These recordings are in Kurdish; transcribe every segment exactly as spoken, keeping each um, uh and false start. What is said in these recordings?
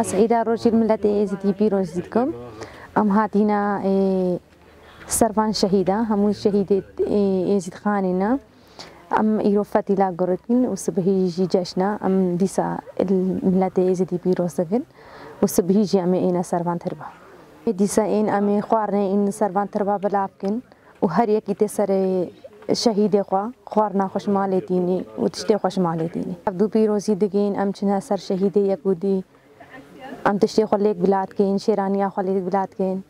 Ez îda rojî miletê Êzidî pîroz dikim. Em hatîna, ê, ser van şehîda, hemû şehîdê, ê, Êzîdxanê ne. Em îro fetîla gurikîn û sibihî jî ceşna. Em dîsa il miletê Êzidî pîroz dikin û sibihî jî em ê êne ser van tirba. Ê dîsa ên em ê xwarinê ên ser van tirba bila bikin û her yekî tê serê şehîdê xwe xwarina xwe ji malê tînî û tiştê xwe ji malê tînî. Ev du pîrozî digihîn em çine ser şehîdê yek û dî. Em tiştê xwe lêk bila dikin, şêraniya xwe lêk bila dikin.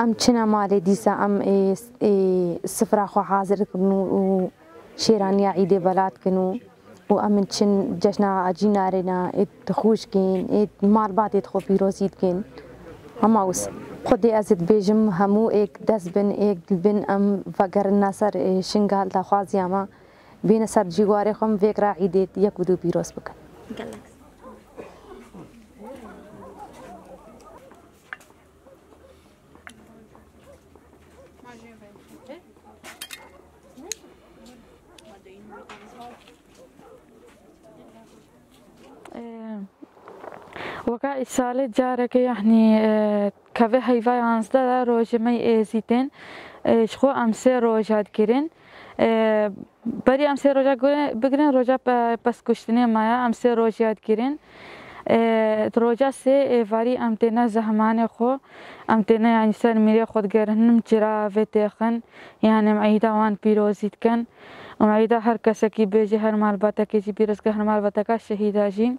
Em çine malê dîsa em ê, ê sifra xwe hazir dikin û, û şêraniya îdê bela dikin û, û em çin cejna cînarê ne ê dixwişkin, ê malbatê xwe pîrozî dikin. Hema wis. Xwedê ez ê dibêjim hemû êk dest bin, êk bin em vegerine ser, ê, Şingal daxwaziya me. Bêne ser cîwarê xwe em vêk re îdê yek û du pîroz bikin. Gelek. Ee, weka îsalê careke, yanî, ee, keve heyva yanzdeh de rojê me yê Êzîdên, ee, ji xwe em sê roja digirin. Ee, Berî em sê roja gure-, bigirin, roja pe-, peskuştinê me ya, em sê roj ya digirin. Ê, di roja sê êvarî em têne zehmanê xwe, em têne, yanî, ser mîrê xwe digerin, em cira vê têxin, yanî, em eyda wan pîrozî dikin. Em eyda her kesekî bêjî, her malbatekê jî pîroz dikin, her malbateka şehîda jî.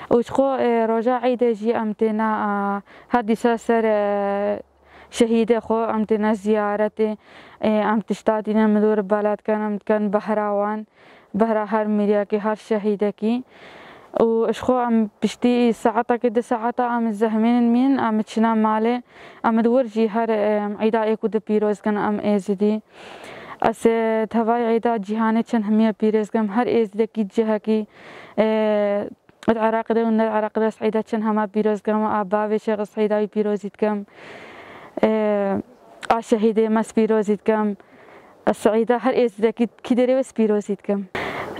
Û ji xwe, ê, roja eydê jî em têne, a, her dîsa ser, e, şehîdê xwe, em têne ziyaretê, ê, em tişta tînin, em dor bela dikin, em dikin behra wan, behra her mîriyekî, her şehîdekî. Û ji xwe em piştî saetekê, du saeta em zehmênin mînin, em çine malê, em di wir jî her, em eyda êk û du pîroz dikin, em êzidî. Ez, ê, tevayê eyda cîhanê çend hemiye pîroz dikim, her êzidekî cihekî, ê, Di Iraqê de û ne di Iraqê de, Seîda çend hema pîroz dikim, a bavê Şêx Seîda wî pîrozî dikim. Ee, a şehîdê me pîrozî dikim. Ez Seîda her êzidekî kî derê wê pîrozî dikim.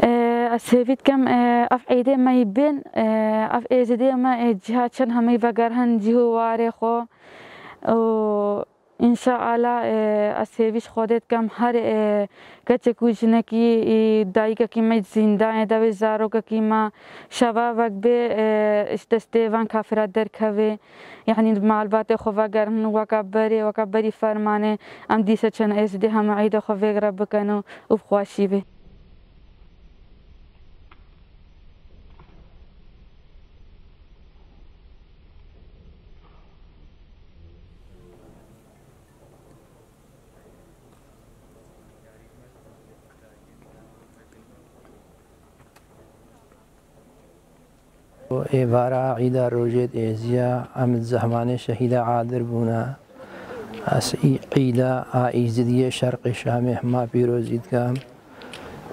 Ee, ez hêvî dikim, ee, ev êdê me yî bên, ee, ev êzidê me, ee, ciha çend hemî vegerhin cih û warê xwe. Û Înşaala, e, ez hêvî ji Xwedê dikim, her, e, keçek û jinekî, e, dayikekî me zîndanê de wê zarokekî me şevavek bê, e, ji destê van kafira derkeve. Yanî malbatê xwe vegerin weka berê, weka berî fermanê. Em dîse çend êzidê hema eydê xwe vê re bikin û, û bi xweşî bê. Êvara îda rojêd êziya em di zehmanê şehîda adir bûne. Ez î-, îda a Îzidiyê Şerqê Şamê hema pîrozî dikim.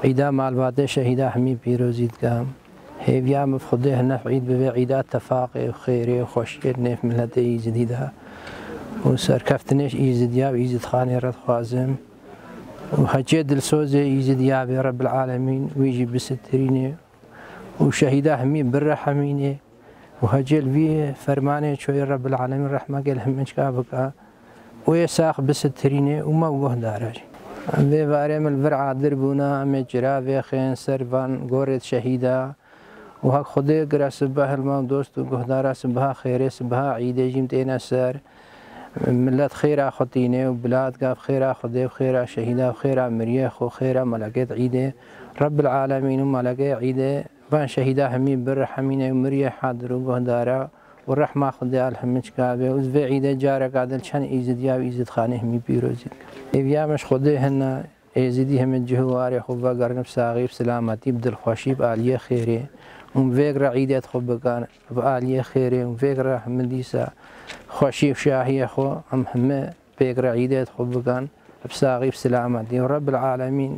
Îda malbatê şehîda hemî pîrozî dikim. Hêviya min bi Xwedê hinef îd bibe îda tefaqê û xêrê û xweşiyê di nêv miletê Îzidî de û serkeftinê ji Îzidiya û Îzidxanê re dixwazim û hecê dilsozê Îzidiya bê Rebbil Alemîn wî jî bisitirînê û şehîda hemî birehemînê û hecê li vî fermanê çoyê Rebbil Alemîn rehmeke li hemîçka bike. Wê sax bisitirîne û me guhdare jî. Em vê varê min li vir adir bûne, em ê cira vêxên ser van gorêd şehîda û hek Xwedê gire sibeha hilma û dost û guhdara sibeha xêrê, sibeha îdê jî em têne ser. Milet xêra xwe tîne û bila diga bi xêra Xwedê, bi xêra şehîda, bi xêra miriyê xwe, xêra melekêd îdê. Rebbil Alemîn û melekê îdê van şehîda hemî birehemîne û miriyê hadir û guhdara û rehma Xwedê al hemiçka be û vê îdê careka din çend Êzidiya û Êzidxanê hemî pîrozî. Hêviya me ji Xwedê hene Êzidî hemî cih û warê xwe vegerine bi saxî bi silametî, bi dilxweşî, bi aliyê xêrê û vêg re îdê xwe bikan bi aliyê xêrê û vêg re hemî dîsa xweşî û şahiyê xwe em hemî pêk re îdê xwe bikan bi saxî bi silametî û Rebbil Alemîn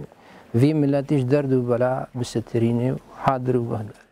vî miletî ji derd û bela bisitirîne û hadir û guhdar.